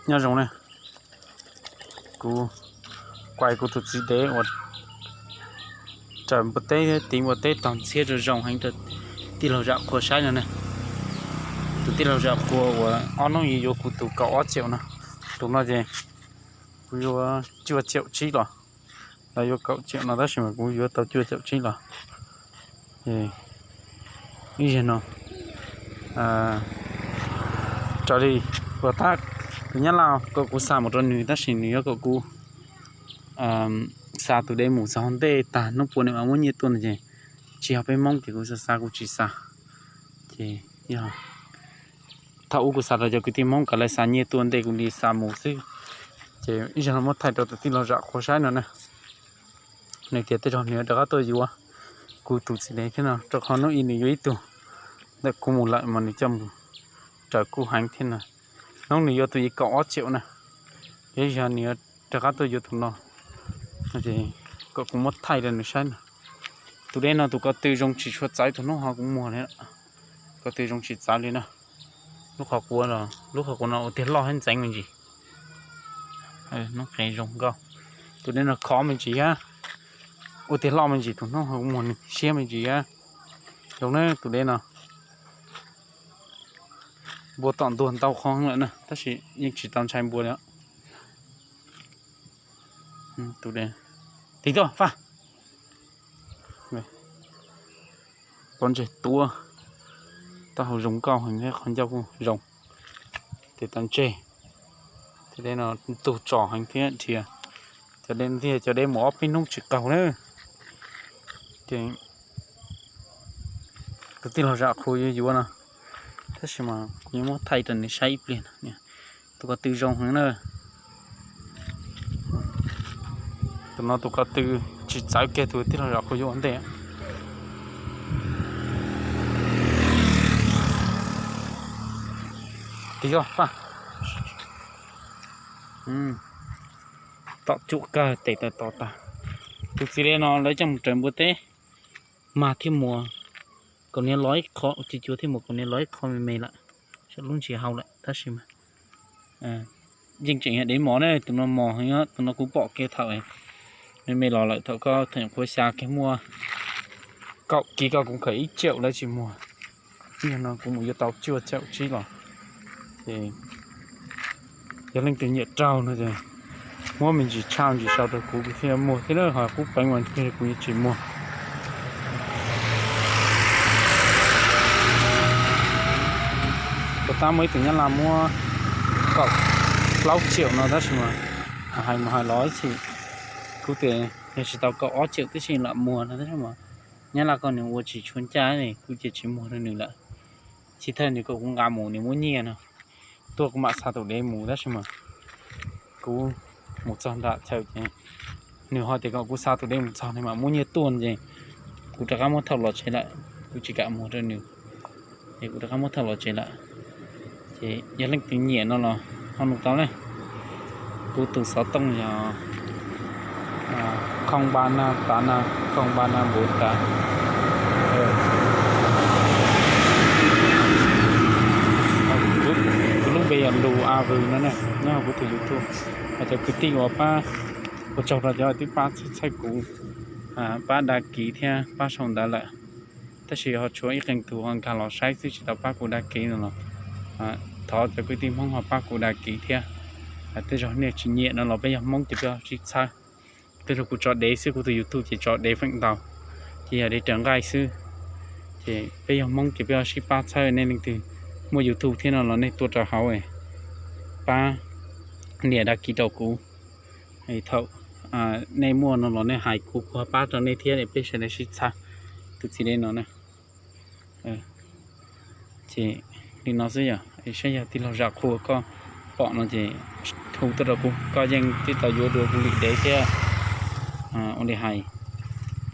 Nyob zoo na, kuv kuais kuv tus txiv dev uas raws npua teb, tiv npua teb tog ntxhiab zoo zoo heev rau tij laug Zam Qhua saib no ne. Tus tij laug Zam Qhua uas ob hnub yuav yuav kuv tus kaum ob tsiaum no, tus no ces kuv yuav cuaj tsiaum tsib los, los yuav kaum tsiaum no tab sis mas kuv yuav tau cuaj tsiaum tsib los. Ib zaug no raws li uas tab tus nyab laj kom kuv xa mus rau nws tab sis nws yuav kom kuv xa tus dev mus txog ntej tag hnub puas nws mam muab nyiaj tuaj no ces tsis yog peb Hmoob ces kuv xav xav kuv tsis xa. Ces yog thaum ub kuv xa rau cov kwv tij Hmoob kom lawv xa nyiaj tuaj ntej kuv li xa mus xwb. Ces ib zaug no muab thaij rau tus tij laug Zam Qhua saib no na. Nws tias tej zaum nws yuav rov qab tuaj yuav kuv tus txiv dev thiab no rau qhov hnub ib nws yuav ib tug ntawm kuv mus lawm mas nws coj mus raws kuj heev thiab no. Hnub nws yuav tus ib kaum ob tsiaum na, yog nws yuav rov qab tuaj yuav tus no, kom kuv muab thaij rau nws saib no. Tus dev no tus ko tw zoo tsis tshua txawv, tus hnub ho kuv muag li, ko tw zoo tsis txawv li na. Lub qhov quav, lub qhov quav no ua tiag loj thiab ntxeev me ntsis. Hnub qev zoo nkauj. Tus dev no khov me ntsis thiab, ua tiag loj me ntsis, tus hnub ho kuv muag nws siab me ntsis thiab. Zoo na tus dev no. Npua tom ntuag ntau qhov lawm na tab sis yeej tsis tau ntshai npua li. Tig tuaj Faj. Pob ntseg tuab, taub hau zoo nkauj heev thiab qhov ncauj kuj zoo. Tes taw ntseg, cov dev no ntug tso heev thiab dhia. Cov dev no thiaj cov dev mus ob peb hnub tsis qaug na. Ces tus tij laug Zam Qhua yuav yuav no, tab sis mas kuv yuav muab thaij rau nws saib ib pliag no. Tus ko tw zoo heev na. Tus no tus ko tw tsis txawv kiag tus tij laug Zam Qhua yuav ua ntej. Tig tuaj Faj. Tom cuam kawg tes taw to tag. Tus txiv dev no lawv coj mus raws npua teb, mag thiab muag, kaus hniav los ib qho, cua cua thiab muag kaus hniav los ib qho me me lawm, saum lub ntsis hau lawm tab sis mas yeej tseem yog dev mos na, tus no mos heev, tus no kuv pom kiag thaum me me los lawm thaum koj thaum nyuam qhuav xya kiag muaj kaum kis koj kuv khaws ib tsiaum lawv tsis muag. Ib zaug no kuv mus yuav tau cuaj tsiaum tsib los. Ces yog leej twg nyiam raug no ces muab me ntsis tshaj ntsis sau rau kuv, kuv thiaj muag thiab na, ho qub peev mas kuv yeej tsis muag. Puas tab muaj ib tug nyab laj muab kaum plaub tsiaum no tab sis mas hais mus hais los ib chim kuv tias yog tsis tau kaum ob tsiaum tib si lam muag no tab sis mas nyab laj ko nws ua tsis tshua ncaj, kuv cia tsis muag rau nws lawm. Tsis thawj nws kom kuv nqa mus nws muab nyiaj no tuaj kuv mam xa tus dev mus tab sis mas kuv mus txog nram chaw ces nws ho tias kom kuv xa tus dev mus txog nws mam muab nyiaj tuaj ces kuv rov qab muab thauj los tsev lawm, kuv tsis kam muag rau nws. Ces kuv rov qab muab thauj los tsev lawm. Ces yog leej twg nyiam no los ho nug tau na. Kuv tus xov tooj yog khoo ba na tav na, khoo ba na npuv tav. Kuv lub npe yog Lus A Vws no ne, nyob hauv kuv tus YouTube. Hos cov kwv tij uas pab, ua tsaug rau cov twb pab txhawb kuv, pab dag kiv thiab pab sau ntawv lawm. Tab sis ho tshuav ib qee tug ho nkag los saib xwb tsis tau pab kuv dag kiv no los thov cov kwv tij Hmoob ho pab kuv dag kiv thiab. Tej zaum nej tsis nyiam no los peb yog Hmoob ces peb ho sib txhawb. Tej zaum kuv tso dev xwb, kuv tus YouTube ces tso dev feem ntau, ces yog dev raws nqaij xwb. Ces peb yog Hmoob ces peb ho sib pab txhawb. Nej leej twg muaj YouTube thiab no los nej tuaj rau hauv pab nias dag kiv rau kuv. Thaum nej muaj no los nej hais kuv, kuv ho pab rau nej thiab, peb sawv daws sib txhawb. Tus txiv dev no na. Ces li no xwb yog, saib yog tij laug Zam Qhua koj pom no ces hu tuaj rau kuv, koj yeej twb tau yuav dua kuv lwm dev thiab. Ua li hais,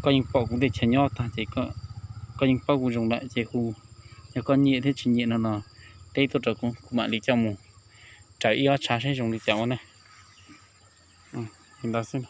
koj yeej pom kuv tej chaw nyob tag ces koj yeej paub kuv zoo lawm ces hu. Yog koj nyiam thiab tsis nyiam no los teb tuaj rau kuv, kuv mam li coj mus raws ib ob tshav saib zoo li cas ua na. Li ntawd xwb.